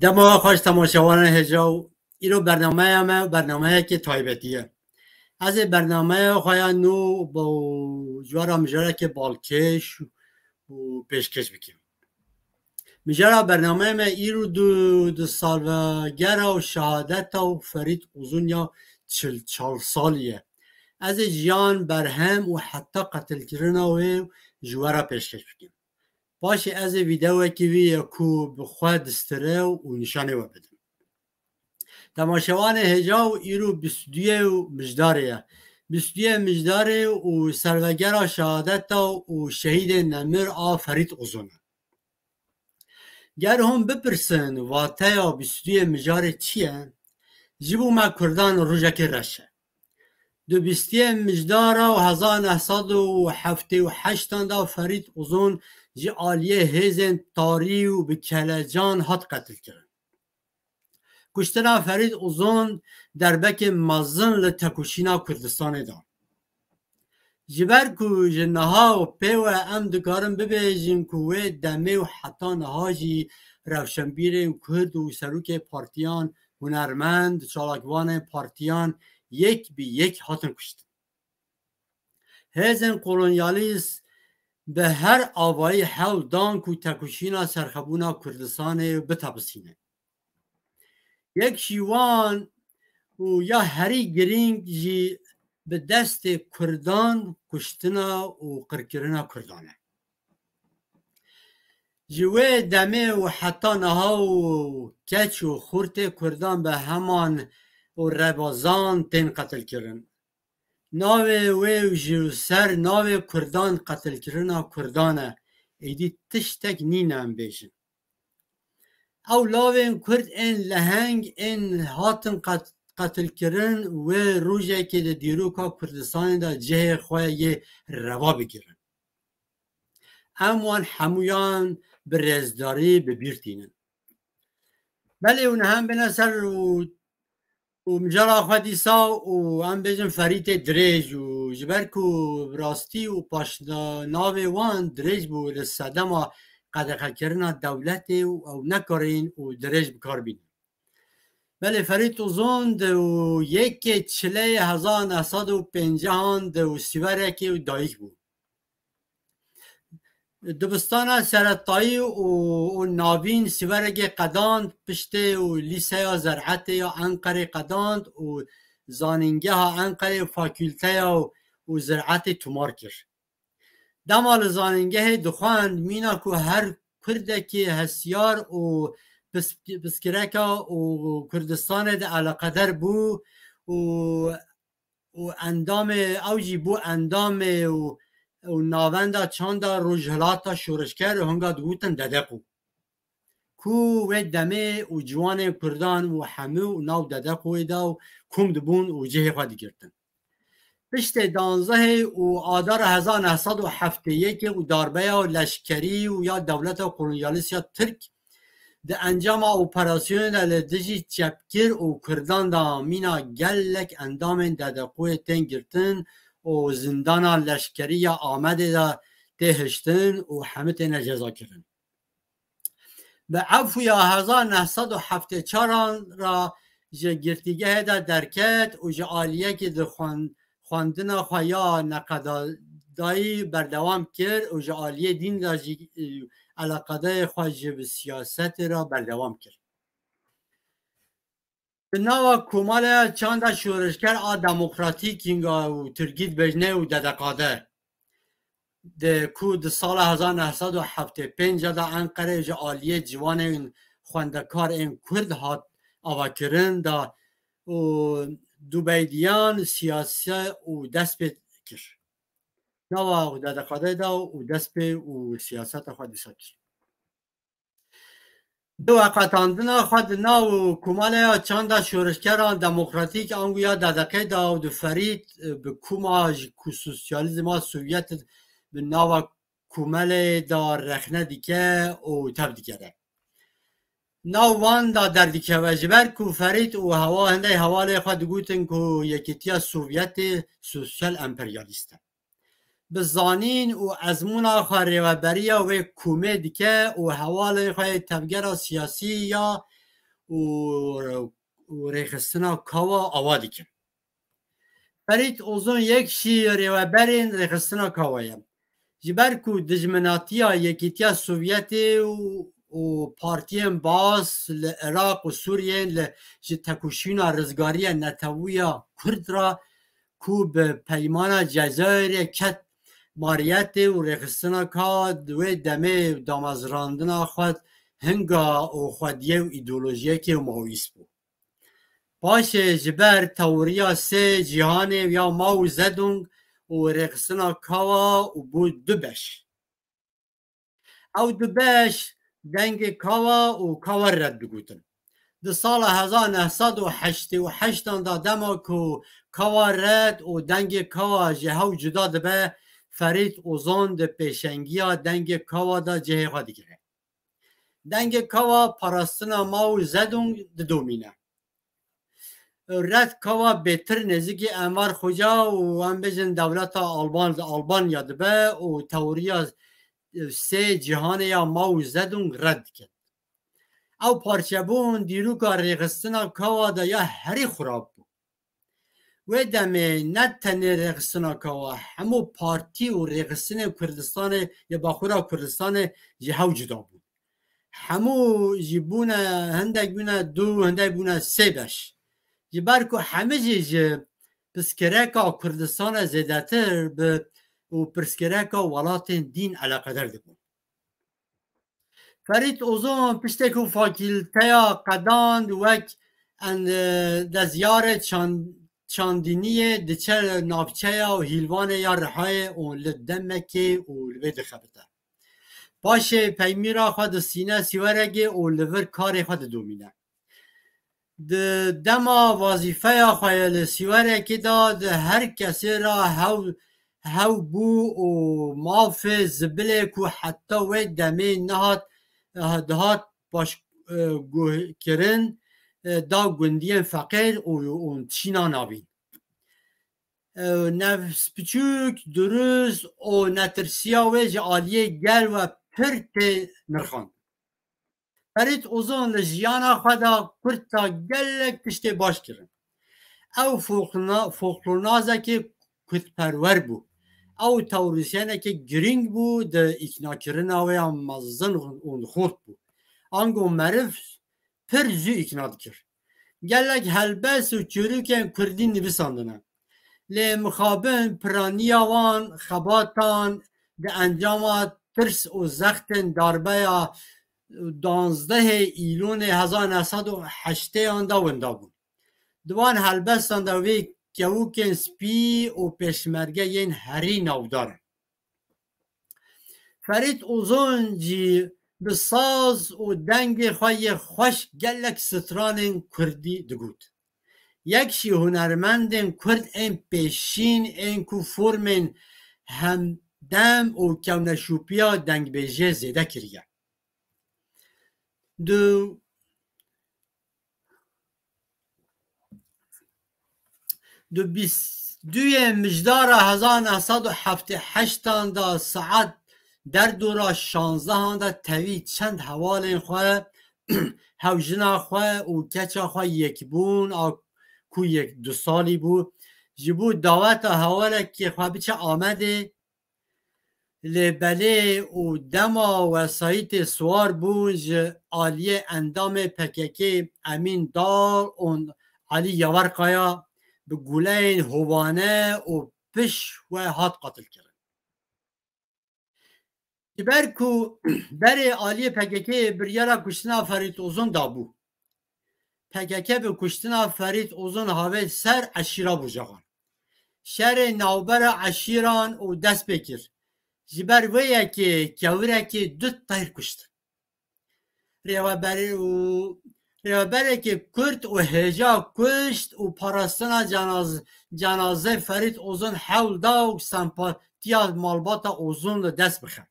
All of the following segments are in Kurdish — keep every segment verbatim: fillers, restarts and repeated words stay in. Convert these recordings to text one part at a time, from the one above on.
Dema we xweş temaşevanên hêja û îro bernameya me bernameyekê taybetî ye. Ez ê bernameya xwe ya nû bo ji we re mijarekê balkêş û pêşkêş bikim. Mijara bernameya me îro du, du salvegera û şehadeta û Ferît Uzun ya çil çar salî ye. Ez ê jiyan, berhem û heta qetilkirina wê ji we re pêşkêş bikim. Paşê ez ê vîdeoyekî wî ye ku bi xwe distire û nîşanê we bidim. Temaşevanê hêja û îro bîst û duyê û mijdarê ye. Bîst û duyê mijdarê û servegera şehadeta û şehîdê nemir a Ferît Uzun e. Ger hûn bipirsin, vateya bîst û duyê mijarê çi ye? Ji bo me Kurdan rojekê reş e. Di bîstiyê mijdara û hezar neh sed û heftê û heştan de Ferît Uzun ji aliyê hêzên tarî û bi kelecan hat qetilkirin. Kuştina Ferît Uzun derbekê mezin li tekoşîna Kurdistanê da. Ji ber ku ji niha û pê we em dikarin bibêjin ku wê demê û heta niha jî rewşenbîrên Kurd û serokê partiyan, hunermend, çalakvanên partiyan yek bi yek hatin kuştin. Hêzên kolonyalîst bi her avayî hewl dan ku tekoşîna serxebûna Kurdistanê bitepisîne. Yek ji wan û ya herî girîng jî bi destê Kurdan kuştina û qirkirina Kurdan e. Ji wê demê û heta niha û keç û xurtê Kurdan bi heman û rebazan tên qetilkirin. Navê wê û ji ser navê Kurdan qetilkirina Kurdan e. Êdî tiştek nîne em bêjin. Ew lavên Kurd ên leheng ên hatin qet-, qetilkirin wê rojekê di dîroka Kurdistanê de cihê xwe yê reva bigirin. Em wan hemûyan bi rêzdarî bi bîr tînin. Belê û niha em bêne ser û, û mijara xwe dîsa û em bêjin Ferîtê Dirêj û ji ber ku bi rastî û paşna-, navê wan dirêj bû li sedema qedexekirina dewletê û ew nekarîn û dirêj bi kar bînin. Belê Ferît Uzun di û yekê çileyê hezar neh sed û pêncahan di û Sîverekê û dayik bû. Dibistana seretayî û, û navîn Sîverekê qedand, piştê û Lîseya Zer'etê ya Enqerê qedand û Zanîngeha Enqerê û Fakûlteya û, û Zer'etê tomar kir. Dema li zanîngehê dixwend, mîna ku her Kurdekî hestiyar û pis-, piskireka û Kurdistanê de eleqeder bû û, û endamê, ew jî bû endamê û, û navenda çanda Rojhilata Şoreşger û hinga digotin Dedeqo. Ku wê demê û ciwanên Kurdan û hemû û nav Dedeqoyê de û kom dibûn û cihê xwe digirtin. Piştê danzdehê û Adara hezar neh sed û heftê yekê û darbeya leşkerî û ya dewleta kolonyalîst ya Tirk di encama operasyonê de li dijî çepgir û Kurdan de mîna gelek endamên Dedeqoyê tên girtin û zindana leşkerî ya Amedê de tê hiştin û hemû têne cezakirin. Bi efûya hezar neh sed û heftê çaran re ji girtîgehê de derket û ji aliyekî di xwen-, xwendina xwe ya neqedadayî berdewam kir û ji aliyê dîn de jî, e, eleqedayê xwe ji bi siyasetê re berdewam kir. Di nava Komaleya Çanda Şoreşger a Demokratîk, hinga û Tirkî dibêjne û D D K D, di ku di sala hezar neh sed û heftê pênc de Enqerê ji aliyê ciwanên xwendekar ên Kurd hat avakirin da û dubeydiyan siyase û dest pê kir. Nava D D K D da û dest pê û siyaseta xwe dîsa kir. Di veqetandina xwe di nav Komaleya Çanda Şoreşgeran Demokratîk ango ya D D K de û di Ferît, e, bi koma ji ku sosyalîzma Sovyet bi nava komelê de rexne dike û tev digere. Nav wan de derdikeve, ji ber ku Ferît û hewa-, hindê hevalê xwe digotin ku Yekîtiya Sovyetê sosyal emperyalîst e. Bi zanîn û ezmûna xwe rêveberiya wê komê dike û hevalên xwe yê tevgera siyasî ya û, û rêxistina Kawa awa dikin. Ferît Ozon yek jî rêveberên rêxistina Kawa ye. Ji ber ku dijminatiya Yekîtiya Sovyetê û, û partiyên Baas li Iraq û Sûriyê li ji tekoşîna rizgariya netewî ya Kurd re ku bi peymana Cezayirê ket mariyetê û rêxistina Kawa di wê demê damezrandina xwe hinga û xwediyê û îdeolojiyekê û Maoîst bû. Paşê ji ber tewriya sê cîhanê ya Mao Zedong û rêxistina Kawa û bû du beş. Ew du beş dengê Kawa û Kawa red digotin. Di sala hezar neh sed û heştê û heştan de dema ku Kawa red û dengê Kawa ji hew cuda dibe, Ferît Ozon di pêşengiya dengê Kawa de cihê xwe digire. Dengê Kawa parastina Mao Zedong didomîne. Red Kawa bêtir nêzîkî Enver Xoca û em bêjin dewleta Alban, Albanya dibe û tewriya sê cîhanê ya Mao Zedong red dikin. Ew parçebûn dîroka rêxistina Kawa de ya herî xurab bû. Wê demê ne tenê rêxistina Kawa, hemû partî û rêxistinê Kurdistanê ya Baxura Kurdistanê ji hew cuda bûn. Hemû jî bûne, hindek bûne du, hindek bûne sê beş. Ji ber ku hemî jî ji pirsgirêka Kurdistanê zêdetir bi û pirsgirêka welatên dîn eleqedar dibûn. Ferît Ozon piştê ku fakîlteya qedand wek en-, e, deziyarê çand-, çandiniyê diçe navçeya û hîlvanê ya Rihayê û li Demekê û li vê dixebite. Paşê peymîra xwe disîne Sîwerekê û li vir karê xwe didomîne. Di dema wazîfeya xwe ye li Sîwerekê de di her kesê re hew, hew bû û mafê zibilê ku heta wê demê nehat, dihat paş, e, guh-, kirin, e, da gundiyên feqîr û, û çîna navîn. E, nefs piçûk, durust û netirsiya wê ji aliyê gel ve pir tê nirxandin. Ferît Ozon li jiyana xwe de Kurd de gelek tiştê baş kirin. Ew folklna-, folklornazekê Kurdperwer bû. Ew tewrîsyenekê girîng bû di îknakirina wê ya mezin û xurt bû. Ango meriv pir zû îkna dikir. Gelek helbest û çîrokên Kurdî nivîsandine. Lê mixabin piraniya wan xebatan di encama tirs û zextên darbeya duwazdehê Îlonê hezar neh sed û heştêyan de winda bûn. Di van helbestan de wê kevokên spî û pêşmerge yên herî navdar in. Ferît Ozon jî bi saz û dengê xwe yê xweş gelek stranên kurdî digot. Yek jî hunermendên kurd ên pêşîn ên ku formên hemdem û kewneşopiya dengbêjê zêde kiriye. Di Di bîst duyê Mijdara hezar neh sed û heftê heştan de saet derdora şanzdehan de tevî çend hevalên xwe, hewjina xwe û keça xwe yekbûn a ku yek du salî bû, ji bo daweta hevalekê xwe biçe Amedê, lê belê û dema wesayîtê siwar bûn ji aliyê endamê P K K Emîn Dal û Elî Yawerkaya bi guleyên hovane û piş we hat qatilkirin. Ji ber ku berê aliyê P K K biryara kuştina Ferît Ozon dabû. P K K bi kuştina Ferît Ozon havêt ser eşîra Bucaxan. Şerê navbera eşîran û dest pê kir. Ji ber vê yekê kewirekê du teyr kuştin. Rêveberê û rêveberekê Kurd û hêja kuşt û parastina cenaz-, cenazê Ferît Ozon hewl da û sempatiya malbata Ozon li dest bixe.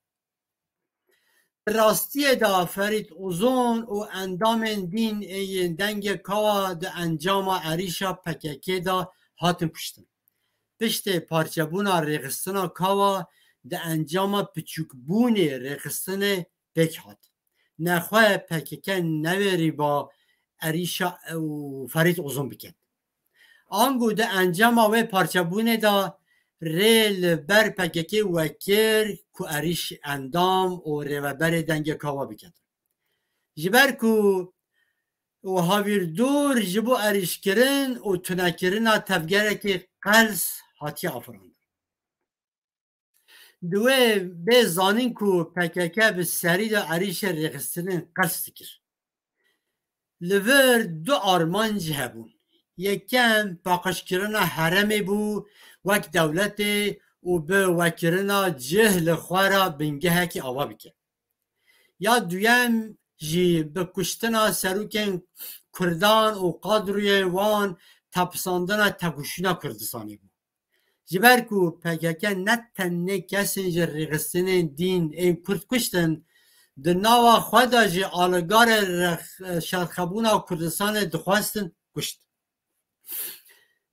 Di rastiyê de Ferît Ozon û endamên dîn ê yên Dengê Kawa di encama êrîşa P K K de hatin kuştin. Piştê parçebûna rêxistina Kawa di encama piçûkbûnê rêxistinê pêk hat. Nexwe P K K newêrîba êrîşa û Ferîd Ozon bikin. Ango di encama wê parçebûnê de rê li ber P K K wekir ku êrîş endam û rêveberê Dengê Kawa bikin. Ji ber ku û hevîrdor ji bo êrîşkirin û tunekirina tevgerekî qels hatiye afirandin. Di wê bê zanîn ku P K K bi serî de êrîşê rêxistinên qels dikir. Li vir du armanc hebûn. Yekem paqijkirina herêmê bû wek dewletê û bi wekirina cih li xwe re bingehekî ava bike. Ya duyem jî bi kuştina serokên Kurdan û kadroyên wan tepisandina tekoşîna Kurdistanê bû. Ji ber ku P K K ne tenê kesên ji rêxistinên dîn ên Kurd kuştin, di nava xwe de jî aligarê rex-, şerxebûna Kurdistanê dixwestin kuşt.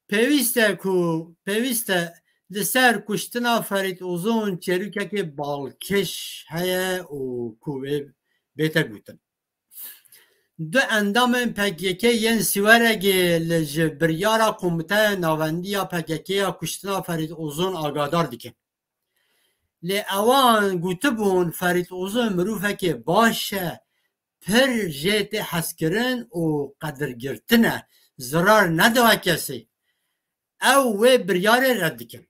Pêwîst e ku, pêwîst e li ser kuştina Ferîd Ozon çêrokekê balkêş heye û ku wê bête gotin. Du endamên P K K yên Siweregê li ji biryara Komiteya Navendî ya P K K ya kuştina Ferîd Ozon agadar dikin. Lê ewan gotibûn, Ferîd Ozon mirovekê baş e, pir jê tê hezkirin û qedirgirtin e, zirar nediwe kesê. Ew wê biryarê red dikin.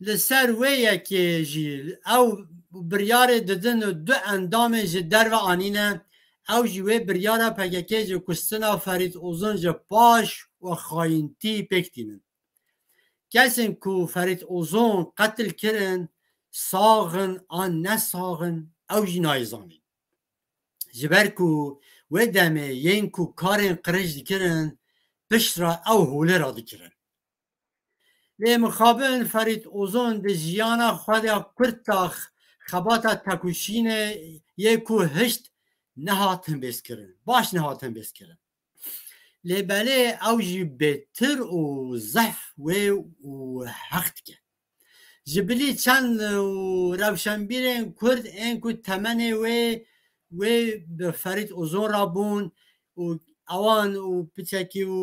Li ser wê yekê jî ew biryarê didin û du endamên ji derve anîne, ew jî wê biryara P K K ji kuştina Ferîd Ozon ji paş û xayîntî pêk tînin. Kesên ku Ferîd Ozon qetil kirin, sax in an ne sax in, ew jî nayê zanîn. Ji ber ku wê demê yên ku karên qirêj dikirin, piştre ew holê radikirin. Lê mixabin Ferîd Ozon di jiyana xwe de kurt de xebata tekoşînê yê ku hişt nehat hembêzkirin, baş nehat hembêzkirin. Lê belê ew jî bêtir û zehf wê û heq dike. Ji bilî çend û rewşenbîrên Kurd ên ku temenê wê, wê bi Ferîd Ozon re bûn û ewan û piçekî û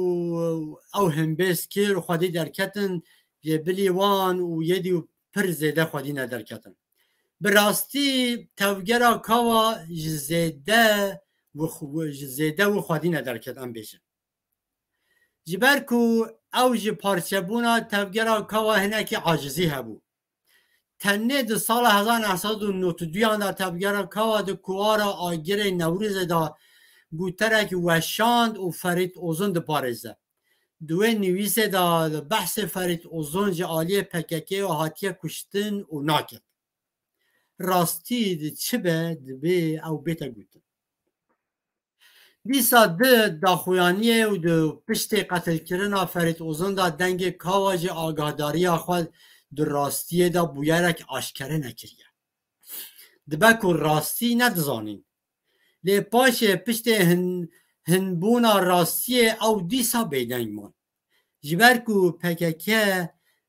ew hembêz kir û xwedî derketin, ji bilî wan û yedî û pir zêde xwedî nederketin. Bi rastî tevgera Kawa ji zêde wi xwe-, ji zêde wi xwedî nederket, em bêjin. Ji ber ku ew ji parçebûna tevgera Kawa hinekî acizî hebû. Tenê di sala hezar neh sed û nod û duyan de tevgera Kawa di kuwara agirê Newrozê de goterek weşand û Ferîd Ozon diparêze. Di wê nivîsê de li behsê Ferîd Ozon ji aliyê P K K û hatiye kuştin û naket. Rastî di çi be, dibê ew bête gotin. Dîsa di daxuyaniyê û di piştê qetilkirina Ferîd Ozon de Dengê Kawa jî agahdariya xwe di rastiyê de bûyerek aşkere nekiriye. Dibe ku rastî nedizanîn. Lê paşê piştê hin-, hinbûna rastiyê ew dîsa bêdeng man. Ji ber ku P K K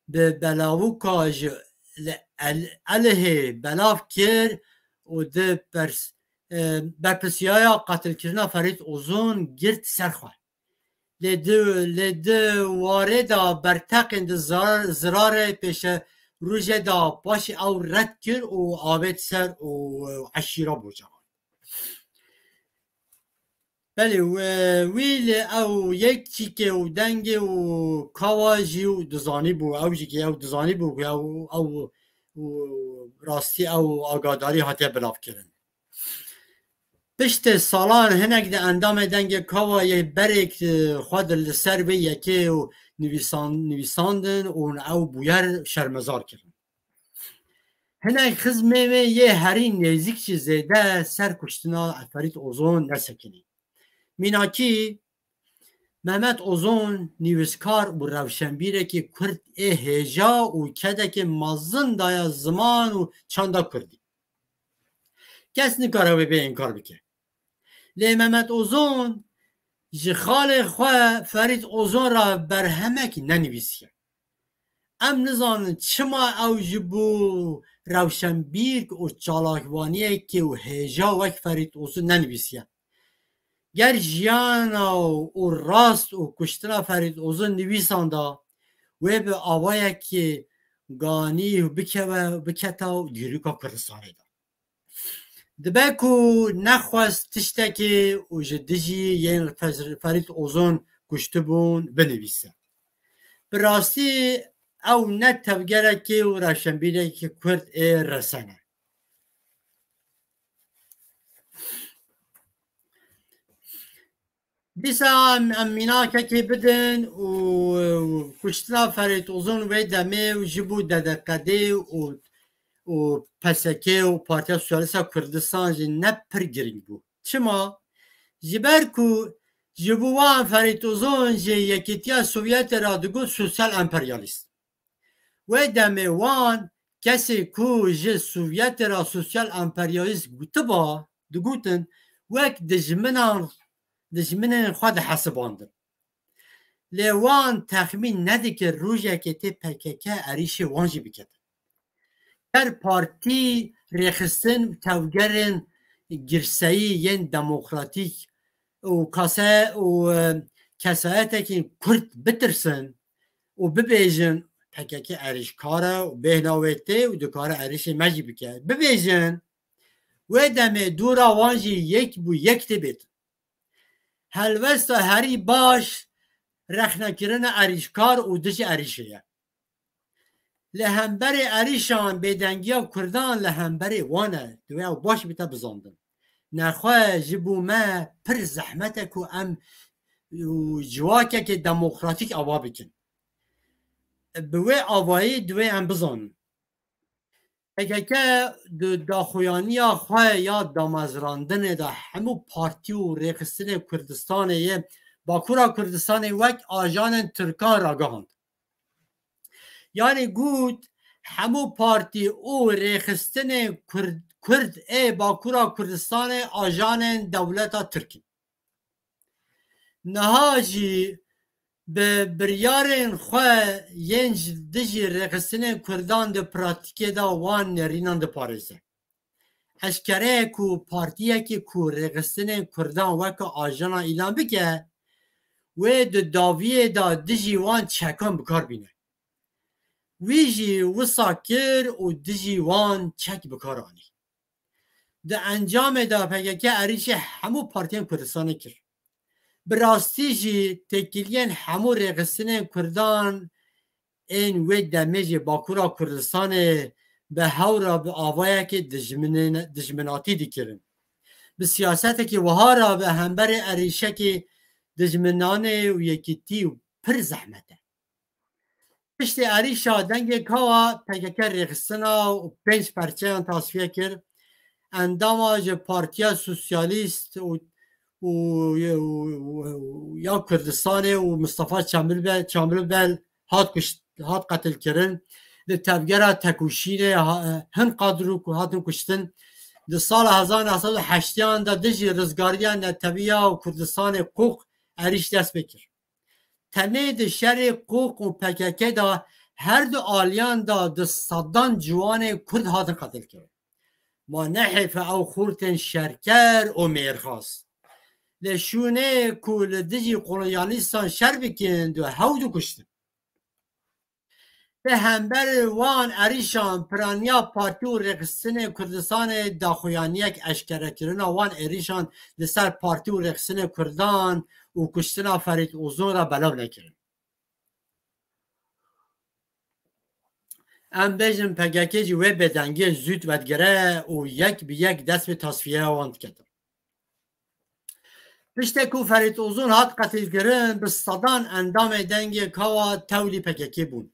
bi belavûka ji li El-, Elihê belav kir û di pers-, e, berpirsiyaya qatilkirina Ferîd Ozon girt ser xwe. Lê di, lê di warê de berteqên di zar-, zirarê pêşerojê de paşê ew red kir û avêt ser û eşîra bocexan. Belê, we-, wî li ew yek çîkê û Dengê û Kawa jî dizanîbû, ew jî ki ew dizanîbû ku ew, ew û rastî ew agadarî hatiye bilavkirin. Piştê salan hinek di endamê Dengê Kawa yê berêk, e, xwe di li ser vê yekê û nivîsan-, nivîsandin û ew bûyer şermezar kirin. Hinek xizmê wê yê herî nêzîk jî zêde ser kuştina Ferîd Ozon nesekinî. Mînakî Mehmet Ozon nivîskar û rewşenbîrekî Kurd ê hêja û kedekê mezin daye ziman û çanda Kurdî. Kes nikare wê bê înkar bike. Lê Mehmet Ozon ji xalê xwe Ferîd Ozon re berhemek nenivîsiye. Em nizanin çima ew ji bo rewşenbîr û çalakvaniyekê û hêja wek Ferîd Ozon nenivîsiye. Ger jiyana û rast û kuştina Ferîd Ozon nivîsanda, wê bi awayekî ganî bikeve, biketa û dîrûka Kurdistanê de. Dibe ku nexwest tiştekê û ji dijî yên Fer-, Ferîd Ozon kuştibûn binivîse. Bi rastî ew ne tevgerekê û rewşenbîrekî Kurd ê resen e. Dîsa em, em mînakekê bidin û kuştina Ferîd Ozon wê demê û ji bo D D K D û, û P S K û Partiya Sosyalîst a Kurdistan jî ne pir girîng bû. Çima? Ji ber ku ji bo wan Ferîd Ozon ji Yekîtiya Sovyetê re digot sosyal emperyalîst. Wê demê wan kesê ku ji Sovyetê re sosyal emperyalîst gotiba, digotin, wek dijminan, dijminên xwe dihesibandin. Lê wan texmîn nedikir rojekê tê P K K êrîşê wan jî biketin. Her partî rêxistin û tevgerên girseyî yên demokratîk û kase-, û, e, kesayetekî Kurd bitirsin û bibêjin P K K êrîşkar e û bêhna wê tê û dikare êrîşê me jî bike. Bibêjin, wê demê dora wan jî yek bû yek tê bêtin. Helwesta herî baş rexnekirina êrîşkar û dijî êrîşê ye. Li hemberê êrîşan bêdengiya Kurdan li hemberê wan e. Divê ew baş bite bizandin. Nexwe ji bo me pir zehmet e ku em û civakekê demokratîk ava bikin. Bi wê avayî divê em bizanin. P K K di daxuyaniya xwe ya damezrandinê de hemû partî û rêxistinê Kurdistanê yê Bakura Kurdistanê wek ajanên Tirkan ragihand. Yanî got, hemû partî û rêxistinê Kurd, Kurd ê Bakura Kurdistanê ajanên dewleta Tirk in. Niha jî bi biryarên xwe yên ji dijî rêxistinên Kurdan di pratîkê de wan nêrînan diparêze. Eşkere ye ku partiyekî ku rêxistinên Kurdan weke ajana îlan bike, wê di dawiyê de dijî wan çekan bi kar bîne. Wî jî wisa kir û dijî wan çek bi kar anî. Di encamê de P K K êrîşê hemû partiyên Kurdistanê kir. Bi rastî jî têkiliyên hemû rêxistinên Kurdan ên wê demê jî Bakura Kurdistanê bi hew re bi avayekê dijminên-, dijminatî dikirin. Bi siyasetekî wiha re bi hemberê êrîşekî dijminanê û yekîtî pir zehmet e. Piştî êrîşa Dengê Kawa P K K rêxistina û pênc perçeyan tasfiye kir. Endama ji Partiya Sosyalîst û, û, û, û ya Kurdistanê û Mistefa Çamilbe-, Çamilbel hat kuşt-, hat qetilkirin. Li tevgera tekoşînê ha-, hin kadro ku hatin kuştin. Di sala hezar neh sed û heştiyan de dijî rizgariya netewiya û Kurdistanê Qoq êrîş dest pê kir. Tenê di şerê Qoq û P K K de her du aliyan de di sedan ciwanê Kurd hatin qetilkirin. Ma ne hêf e ew xortên şerker û mêrxas li şûnê ku li dijî kolonyalîstan şer bikin, du hew dikuştin. Li hember wan êrîşan piraniya partî û rêxistinê Kurdistanê daxuyaniyek eşkerekirina wan êrîşan li ser partî û rêxistinê Kurdan û kuştina Ferîd Ozon re belav nekirin. Em bêjin P K K jî wê bêdengiyê zûd vedigere û yek bi yek dest bi tasfiyeya wan diketin. Piştê ku Ferîd Ozon hat qetilkirin, bi sedan endamê Dengê Kawa tewlî P K K bûn.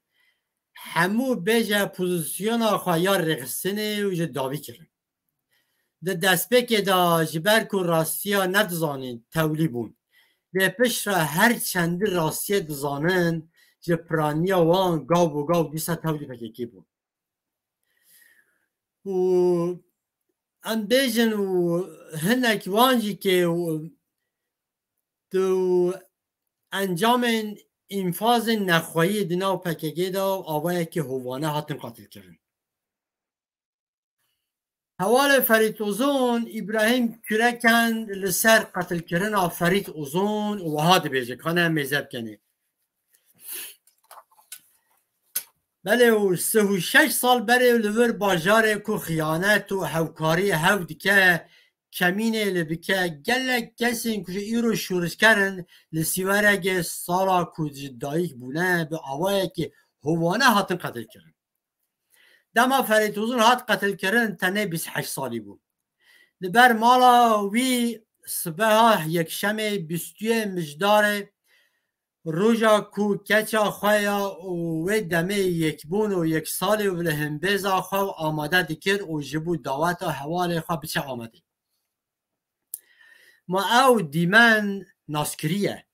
Hemû bêje pozîsyona xwe ya rêxistinê û ji dawî kirin. Di destpêkê de ji ber ku rastiya nedizanîn tewlî bûn. Lê piştre her çendî rastiyê dizanin, ji piraniya wan gav bi gav dîsa tewlî P K K bûn. Û em bêjin û hinek wan jî ke û tu encamên înfazên nexweyî di nav P K K de û avayekî hovane hatin qatilkirin. Hevalê Ferît Ozon, Îbrahîm Küreken li ser qetilkirina Ferît Ozon û wiha dibêje, ka ne mêze bikenê. Belê û sih û şeş sal berê li vir bajarê ku xiyanet û hevkarî hev dike, kemînê li bike, gelek kesên ku ji îro şûrişker in, li Sîweregê sala ku ji dayik bûne, bi awayekî hovane hatin qetilkirin. Dema Ferît Ozon hat qetilkirin, tenê bîst heşt salî bû. Li ber mala wî sibeha yekşemê bîst û yê Mijdarê, roja ku keça xwe ya û wê demê yekbûn û yeksalî û li himbêza xwe amade dikir û ji bo daweta hevalê xwe biçe Amedê. Ma ew dîmen naskirî ye.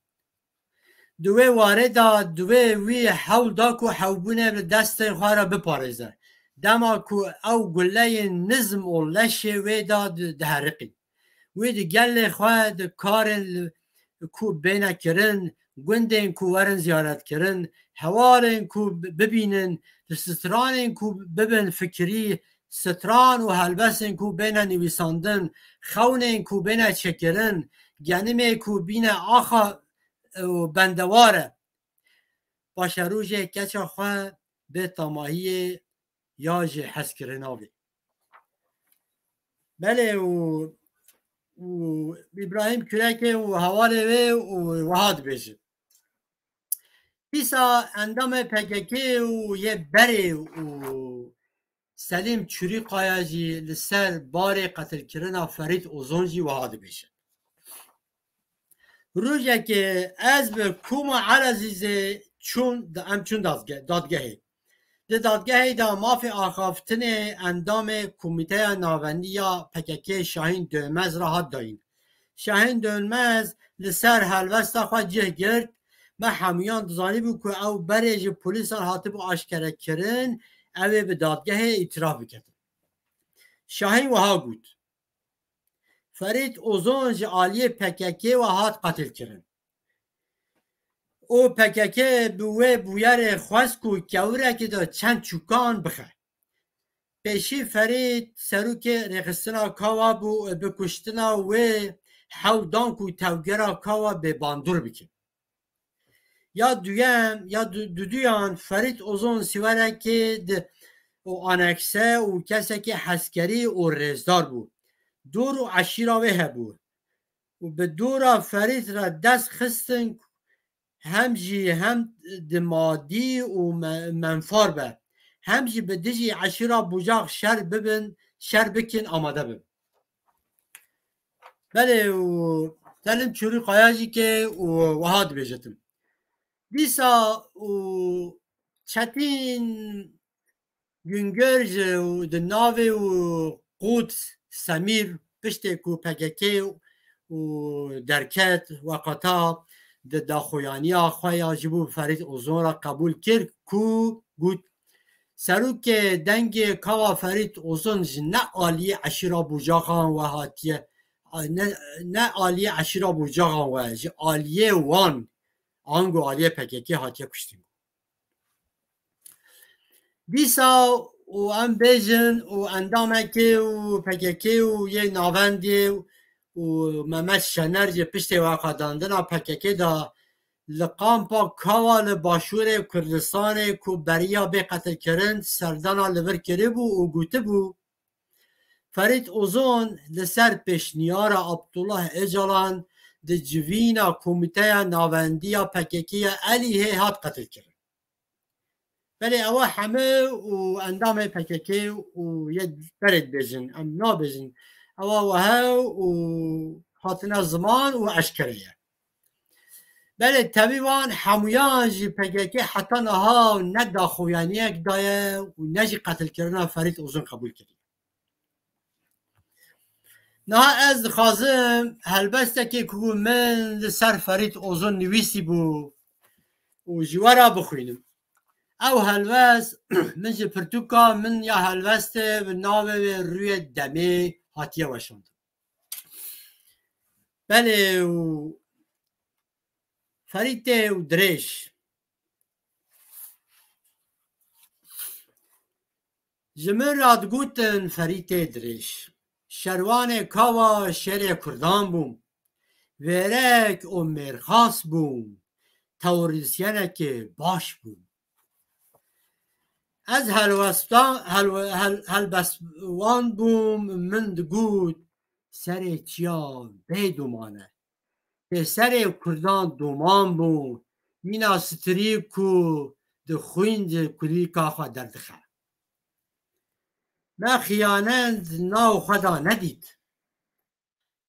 Di wê warê de, di wê wî hewl da ku hewbûnê li destên xwe re biparêze. Dema ku ew guleyên nizm û leşê wê de di-, diheriqîn. Wî di gelê xwe di karên li-, ku bêne kirin, gundên ku werin ziyaretkirin, hevalên ku bi-, bibînin, di stranên ku bibin fikirî, stran û helbestên ku bêne nivîsandin, xewnên ku bêne çêkirin, genimê ku bîne axa û bendewar e. Paşerojê keça xwe bê tamahiyê ya ji hezkirina vê. Belê û, û Îbrahîm Kürekê û hevalê wê û wiha dibêjin. Dîsa endamê P K K û yê berê û Selîm Çurîkaya jî li ser barê qetilkirina Ferît Ozon jî wiha dibêjin. Rojekê ez bi Koma Elezîzê çûn, em çûn dadge-, dadgehê. Di dadgehê de mafê axaftinê endamê Komîteya Navendî ya P K K Şahîn Dönmez re hat dayîn. Şahîn Dönmez li ser helwesta xwe cih girt, me hemûyan dizanîbû ku ew berê ji polîsan hatibû aşkerekirin, ew ê bi dadgehê îtiraf biketin. Şahîn wiha got, Ferît Ozon ji aliyê P K K ve hat qetilkirin. Û P K K bi wê bûyerê xwest ku kewirekê de çend çûkan bixe. Pêşî Ferît serokê rêxistina Kawa bû û bi kuştina wê hewl dan ku tevgera Kawa bêbandor bikin. Ya duyem, ya du-, duduyan Ferît Ozon Siwerekê di û anekse û kesekî heskerî û rêzdar bû. Dor û eşîra wê hebû. Û bi dora Ferît re dest xistin hem jî hem di madî û me-, menfar be, hem jî bi dijî eşîra Bucax şer bibin, şer bikin, amade bin. Belê û Selim Çurî Kaya jî ke û wiha dibêjitim. Dîsa û Çetîn Güngör ji û di navê û Quds Semîr piştê ku P K K û derket weqata di daxuyaniya xwe ya ji bo Ferît Ozon re qebûl kir ku got, Serokê dengê Kawa Ferît Ozon ji ne aliyê eşîra Bucaxan we hatiye, ne, ne aliyê eşîra Bucaxan we, ji aliyê wan, ango aliyê P K K hatiye kuştin. Dîsa û em bêjin û endamekê û P K K û yê navendê û Mehmet Şener jî piştê weqedandina P K K de li kampa Kawa li başûrê Kurdistanê ku beriya bê qetilkirin serdana li vir kiribû û gotibû, Ferît Ozon li ser pêşniyara Abdullah Ocalan di civîna Komîteya Navendî ya P K K ya Elîhê hat qetilkirin. Belê ewa heme û endamê P K K û yê berê dibêjin, em nabêjin. Ewa wehe û hatine ziman û eşkere ye. Belê tevî wan hemûyan jî P K K heta niha ne daxuyaniyek daye û ne jî qetilkirina Ferît Ozon qebûl kiriye. Niha ez dixwazim helbestekê ku min li ser Ferît Ozon nivîsî bû û ji we re bixwînim. Ew helwest min ji pirtûka min ya helwestê bi navê wê Rûyê Demê hatiye weşandin. Belê û Ferîtê û dirêj. Ji min re digotin Ferîtê Dirêj. Şerwanê Kawa şerê Kurdan bû. Vêrek û mêrxas bû. Teorîsyenekê baş bû. Ez helwestan, helwe-, hel-, helbestvan bûm, min digot, serê çiya bê doman e. Pêserê Kurdan doman bû, mîna stirî ku di xwîn di kulîlka xwe derdixe. Me xiyanet nav xwe da nedît.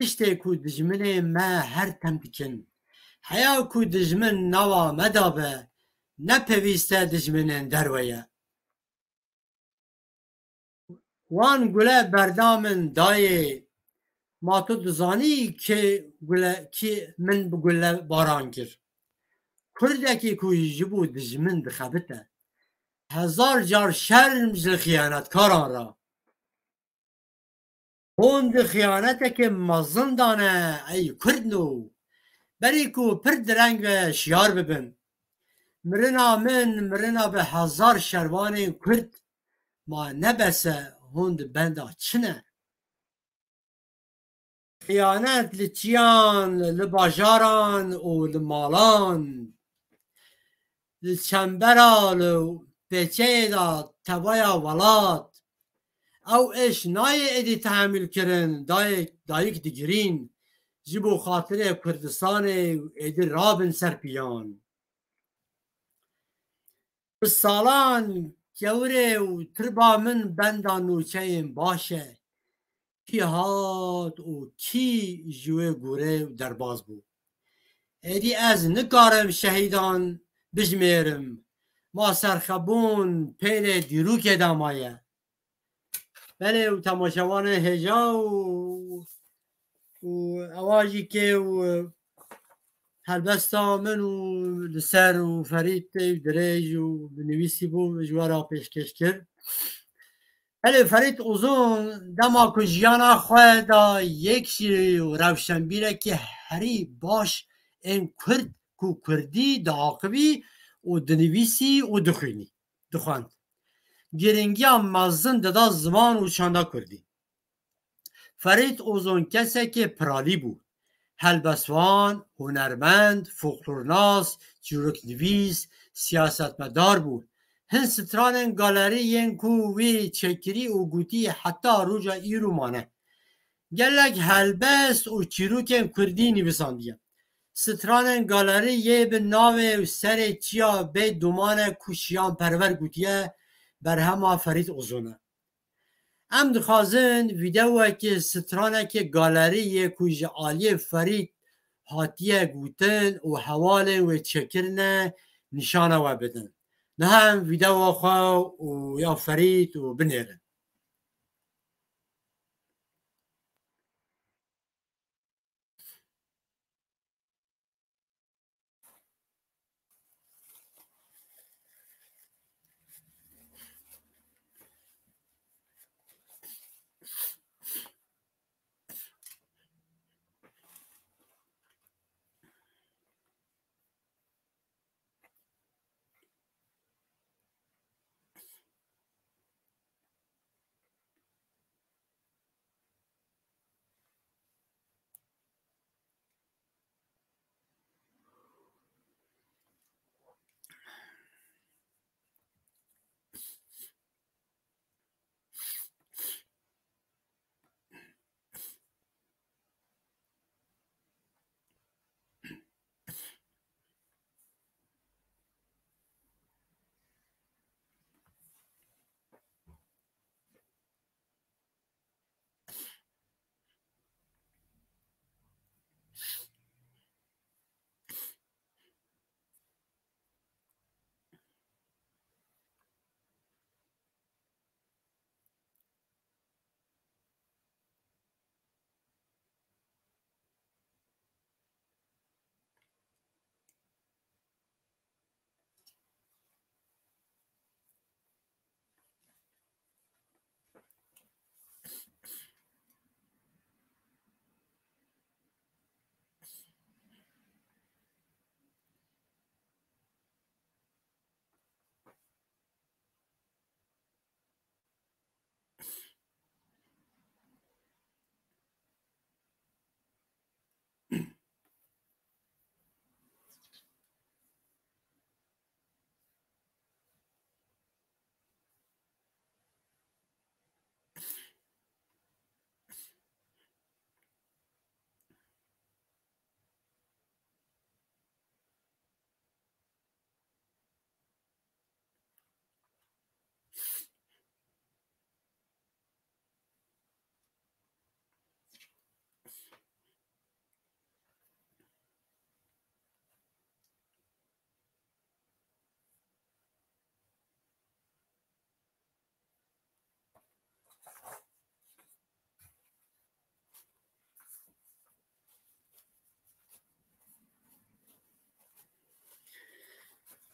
Tiştê ku dijminê me her tem dikin. Heya ku dijmin nava me da be, ne pevîste dijminên derve ye. Wan gule berda min dayê, ma tu dizanî kê gule, kî min bi gule baran kir? Kurdekî ku ji bo dijmin dixebite. Hezar car şerm ji xiyanetkaran re. Hûn di xiyaneteke mezin de ne, ey Kurdno. Berî ku pir direng ve şiyar bibin. Mirina min, mirina bi hezar şervanên Kurd ma ne bes e, hûn di benda çi ne? Xiyanet li çiyan, li bajaran û li malan, li çembera, li pêçeyê de tevaya welat. Ew êş nayê êdî tehemîl kirin, dayik, dayik digirîn, ji bo xatirê Kurdistanê êdî rabin ser piyan. Bi salan kewrê û tirba min benda nûçeyên baş e. Kî hat û kî ji wê gorê derbas bû? Êdî ez nikarim şehîdan bijmêrim. Ma serxebûn pêlê dîrokê de maye. Belê û temaşevanê hêja û, û ewa jî kê û helbesta min û li ser û Ferîd tê dirêj û bi nivîsî bû ji we re pêşkêş kir. Belê Ferîd Uzun dema ku jiyana xwe da yek jî rewşenbîrekî herî baş ên Kurd ku Kurdî diaqivî û dinivîsî û dixwînî, dixwend. Girîngiya mezin dida ziman û çanda Kurdî. Ferîd Ozon kesekê piralî bû. Helbestvan, hunermend, folklornas, çîroknivîs, siyasetmedar bû. Hin stranên galerî yên ku wî çêkirî û gotî heta roja îro mane. Gelek helbest û çîrokên Kurdî nivîsandiye. Stranên galerî yê bi navê û serê çiya bê domane ku Şiyan Perwer gotiye, berhema Ferîd Ozon e. Em dixwazin vîdeoyekê, stranekê galerî yê ku ji aliyê Ferîd hatiye gotin û hevalên wê çêkirine nîşana we bidin. Niha em vîdeoya xwe û ya Ferîd û binêrin.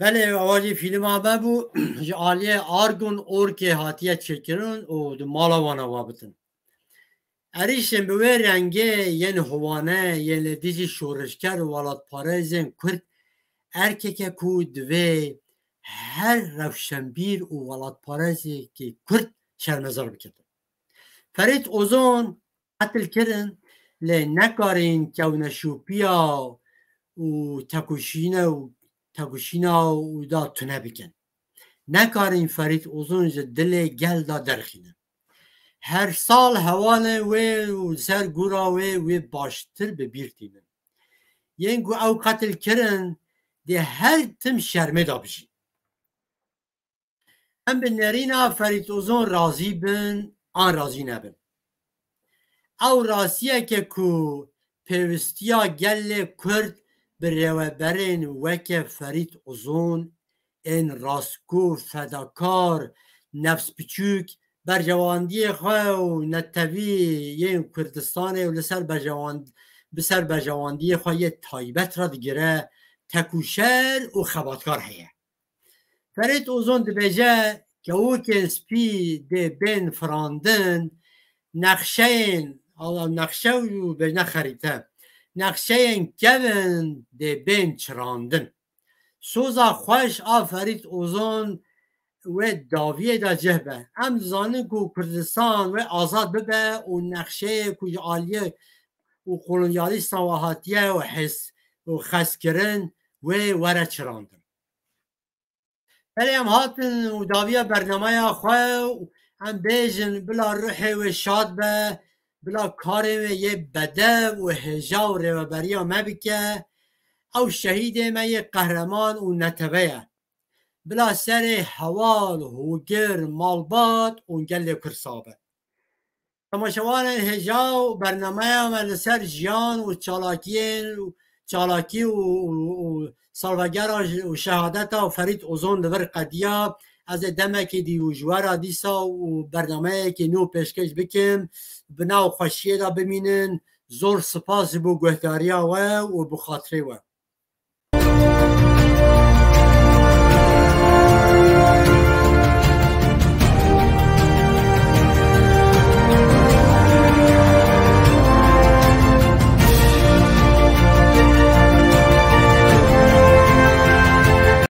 Belê, ewa jî fîlma me bû, ji aliyê Argun Orkê hatiye çêkirin û di mala wan e wa bitin. Erîşên bi wê rengê yên hovane, yên li dijî şorişger û welatparêzên Kurd erkeke ku divê her rewşenbîr û welatparêzekî Kurd şermezar bike. Ferîd Ozon qetil kirin, lê nekarîn kewneşopiya û tekoşîne û tekoşîna û da tune bikin. Nekarîn Ferîd Ozon ji dilê gel da derxînin. Her sal hevalên wê û ser gora wê wê baştir bi bîr tînin. Yên ku ew qetil kirin, dê her tim şermê da bijîn. Em bi nerîna Ferîd Ozon razî bin an razî nebin. Ew rastiyeke ku pêwistiya gelê Kurd bi rêveberên weke Ferîd Ozon, ên rastgo, fedakar, nefsbiçûk, berjewendiyê xwe û netewî yên Kurdistanê û li ser berjewend-, bi ser berjewendiyê xwe yê taybet re digire, tekûşer û xebatkar heye. Ferîd Ozon dibêje, kewokên spî dê bên firandin, nexşeyên, ala nexşe û bêjne xerîte, nexşeyên kevin dê bên çirandin. Soza xweş a Ferîd Ozon wê dawiyê de cih be. Em dizanin ku Kurdistan wê azad bibe û nexşeyê ku ji aliyê û kolonyalîstan we hatiye û hes û xeskirin wê were çirandin. Belê em hatin û dawiya bernameya xwe û em bêjin bila ruhê wê şad be, bila karê wê yê bedev û hêja û rêveberiya me bike. Ew şehîdê me yê qehreman û netebe ye. Bila serê heval, hogir, malbat û gelê Kurd sax be. Temaşevanên hêja û bernameya me li ser jiyan û çalakiyên û çalakî û, û, û salvegera ji, û şehadeta Ferîd Ozon li vir qediya. Ez ê demekê dî û ji we re dîsa û bernameyekê nû pêşkêş bikim. Bi nav xweşiyê de bimînin. Zor spas ji bo guhdariya we û bi xatirê we.